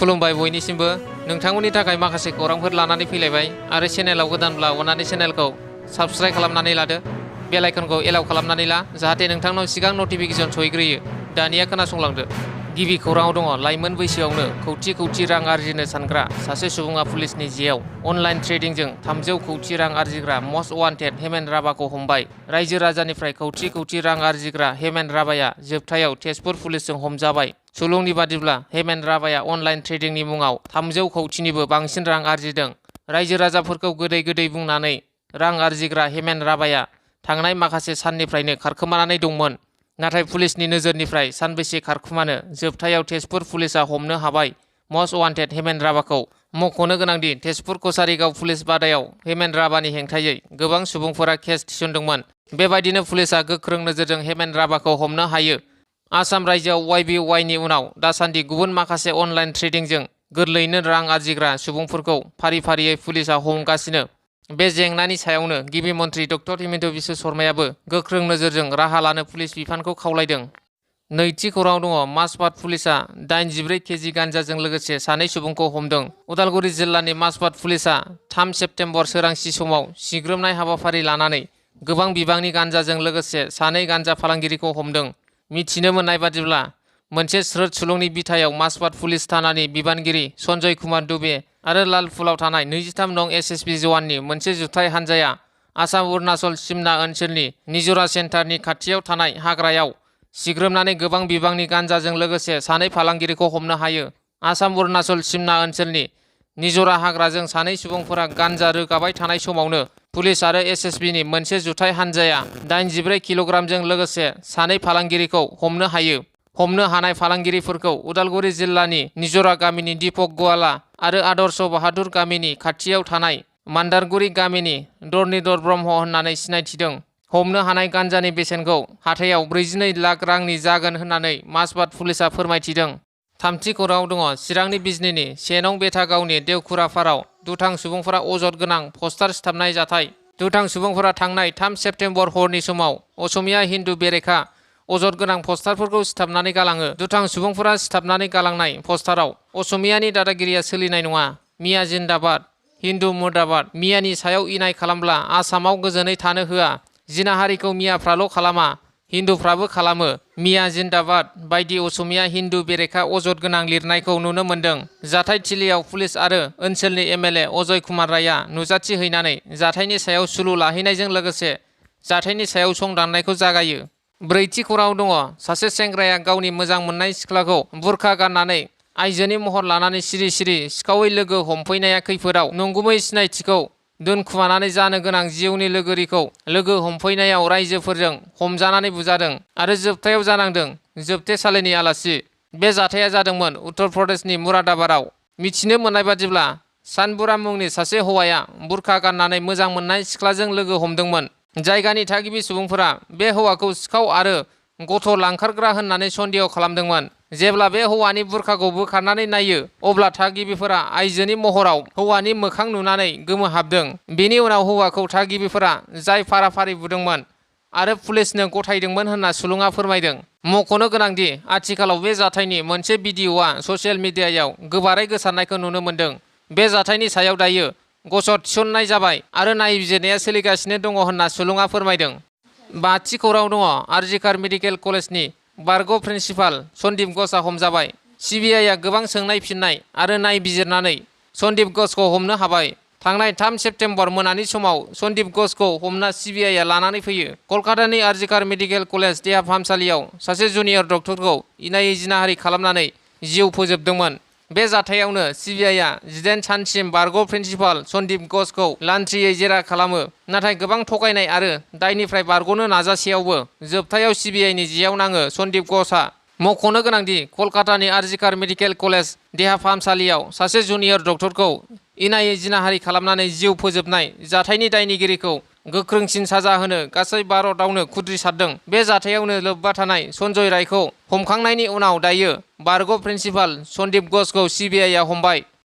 खुलुमबाय बयनिसिमबो नोंथांमोननि थाखाय माखासे खौरांफोर लानानै फैलायबाय आरो चेनेलाव गोदानब्ला अन्नानै चेनेलखौ साबस्क्राइब खालामनानै लादो बेल आइकनखौ एलाउ खालामनानै ला जाहाथे नोंथांनाव सिगां नटिफिकेसन सहैग्रोयो दानिया खोनासंलांदो गिबि खौराङाव दङ लाइमोन बैसोआवनो कौटि रां आरजिनो सानग्रा सासे सुबुङा पुलिसनि जेयाव अनलाइन ट्रेडिंजों 300 कौटि रां आरजिग्रा मस्ट वान्टेड हेमेन राभाखौ हमबाय रायजो राजानिफ्राय कौटि रां आरजिग्रा हेमेन राभाया जोबथायाव तेजपुर पुलिसजों हमजाबाय सुलुंनि बादिब्ला हेमेन राभाया अनलाइन ट्रेडिंनि मुङाव 300 कौटिनिबो बांसिन रां आरजिदों रायजो राजाफोरखौ गोदै बुंनानै रां आरजिग्रा हेमेन राभाया थांनाय माखासे साननिफ्रायनो खारखोमानानै दंमोन नाथाय पुलिसनि नोजोरनिफ्राय सानबेसे खारखुमानो जोबथायाव तेजपुर पुलिसा हमनो हाबाय मस्ट वान्टेड हेमेन राभाखौ मख'नो गोनांदि तेजपुर कछारीगाव पुलिस बादायाव हेमेन राभानि हेंथायै गोबां सुबुंफोरा केस थिसनदोंमोन बेबायदिनो पुलिसा गोख्रों नोजोरजों हेमेन राभाखौ हमनो हायो आसाम रायजोआव YBY उनाव दासान्दि गुबुन माखासे अनलाइन ट्रेडिंजों गोरलैयैनो रां आरजिग्रा सुबुंफोरखौ फारियै पुलिसा हमगासिनो बे जेंनानि सायावनो गिबि मन्थ्रि डक्टर हिमन्त बिश्व शर्मायाबो गोख्रों नोजोरजों राहा लानो पुलिस बिफानखौ खावलायदों नैथि खौराङाव दङ माजबाद पुलिसा 84 केजि गान्जाजों लोगोसे सानै सुबुंखौ हमदों उदालगुरि जिल्लानि माजबाद पुलिसा 3 सेप्तेम्बर सोरांसि समाव सिग्रोमनाय हाबाफारि लानानै गोबां बिबांनि गान्जाजों लोगोसे सानै गान्जा फालांगिरिखौ हमदों मिथिनो मोननाय बादिब्ला मोनसे स्रोद सुलुंनि बिथायाव माजबाद पुलिस थानानि बिबानगिरि सन्जय कुमार दुबे आरो लालफुलाव थानाय 23 नं SSB जवाननि मोनसे जुथाइ हान्जाया आसाम अरुणाचल सिमना ओनसोलनि निजरा सेन्टारनि खाथियाव थानाय हाग्रायाव सिग्रोमनानै गोबां बिबांनि गान्जाजों लोगोसे सानै फालांगिरिखौ हमनो हायो आसाम अरुणाचल सिमना ओनसोलनि निजरा हाग्राजों सानै सुबुंफोरा गान्जा रोगाबाय थानाय समावनो पुलिस आरो SSBनि मोनसे जुथाइ हान्जाया 84 किल'ग्रामजों लोगोसे सानै फालांगिरिखौ हमनो हायो हमनो हानाय फालांगिरिफोरखौ उदालगुरि जिल्लानि निजरा गामिनि दीपक गवाला आरो आदर्श बाहादुर गामिनि खाथियाव थानाय मान्दारगुरि गामिनि धरनीधर ब्रह्म होननानै सिनायथिदों हमनो हानाय गान्जानि बेसेनखौ हाथायाव 42 लाख रांनि जागोन होननानै माजबाद पुलिसा फोरमायथिदों थामथि खौराङाव दङ चिरांनि बिजनीनि 1 नं बेथागावनि देवखुराफाराव दुथां सुबुंफोरा अजद गोनां पस्टार सिथाबनाय जाथाय दुथां सुबुंफोरा थांनाय 3 सेप्तेम्बर हरनि समाव असमिया हिन्दु बेरेखा अजद गोनां पस्टारफोरखौ सिथाबनानै गालाङो दुथां सुबुंफोरा सिथाबनानै गालांनाय पस्टाराव असमियानि दादागिरिया सोलिनाय नङा मिया जिन्दाबाद हिन्दु मुर्दाबाद मियानि सायाव इनाय खालामब्ला आसामाव गोजोनै थानो होआ जिनाहारिखौ मियाफ्राल' खालामा हिन्दुफ्राबो खालामो मिया जिन्दाबाद बायदि असमिया हिन्दु बेरेखा अजद गोनां लिरनायखौ नुनो मोन्दों जाथाय थिलियाव पुलिस आरो ओनसोलनि MLA अजय कुमार रायआ नुजाथि हैनानै जाथायनि सायाव सुलु लाहैनायजों लोगोसे जाथायनि सायाव संदाननायखौ जागायो ब्रैथि खौराङाव दङ सासे सेंग्राया गावनि मोजां मोननाय सिख्लाखौ बुरखा गाननानै आइजोनि महर लानानै सिरि सिखावै लोगो हमफैनाया खैफोदाव नंगुबै सिनायथिखौ दोनखुमानानै जानो गोनां जिउनि लोगोरिखौ लोगो हमफैनायाव रायजोफोरजों हमजानानै बुजादों आरो जोबथायाव जानांदों जोबथेसालिनि आलासि बे जाथाया जादोंमोन उत्तर प्रदेशनि मुरादाबादआव मिथिनो मोननाय बादिब्ला सानबुरा मुंनि सासे हौवाया बुरखा गाननानै मोजां मोननाय सिख्लाजों लोगो हमदोंमोन जायगानि थागिबि सुबुंफोरा बे हौवाखौ सिखाव आरो गथ' लांखारग्रा होननानै सन्देह खालामदोंमोन जेब्ला बे हौवानि बुरखाखौ बोखारनानै नायो अब्ला थागिबिफोरा आइजोनि महराव हौवानि मोखां नुनानै गोमोहाबदों बेनि उनाव हौवाखौ थागिबिफोरा जाय फाराफारि बुदोंमोन आरो पुलिसनो गथायदोंमोन होनना सुलुङा फोरमायदों मख'नो गोनांदि आथिखालाव बे जाथायनि मोनसे भिडिअ'आ ससियेल मिडियायाव गोबारै गोसारनायखौ नुनो मोन्दों बे जाथायनि सायाव दायो गसर थिसननाय जाबाय आरो नायबिजिरनाया सोलिगासिनो दङ होनना सुलुङा फोरमायदों बाथि खौरां दङ आरजिकार मेडिकेल कलेजनि बारग' प्रिन्सिपाल सन्दीप घोषआ हमजाबाय CBIआ गोबां सोंनाय फिननाय आरो नायबिजिरनानै सन्दीप घोषखौ हमनो हाबाय थांनाय 3 सेप्तेम्बर मोनानि समाव सन्दीप घोषखौ हमना CBIआ लानानै फैयो कलकातानि आरजिकार मेडिकेल कलेज देहा फाहामसालियाव सासे जुनियर डक्टरखौ इनायै जिनाहारि खालामनानै जिउ फोजोबदोंमोन बे जाथायावनो CBIआ 18 सानसिम बारग' प्रिन्सिपाल सन्दीप घोषखौ लान्थ्रियै जेरा खालामो नाथाय गोबां थगायनाय आरो दायनिफ्राय बारग'नो नाजासेयावबो जोबथायाव CBIनि जेयाव नाङो सन्दीप घोषआ मख'नो गोनांदि कलकातानि आरजिकार मेडिकेल कलेज देहा फाहामसालियाव सासे जुनियर डक्टरखौ इनायै जिनाहारि खालामनानै जिउ फोजोबनाय जाथायनि दायनिगिरिखौ गोख्रोंसिन साजा होनो गासै भारतआवनो खुद्रिसारदों बे जाथायावनो लोब्बा थानाय सन्जय रायखौ हमखांनायनि उनाव दायो बारग' प्रिन्सिपाल सन्दीप घोषखौ CBIआ हमबाय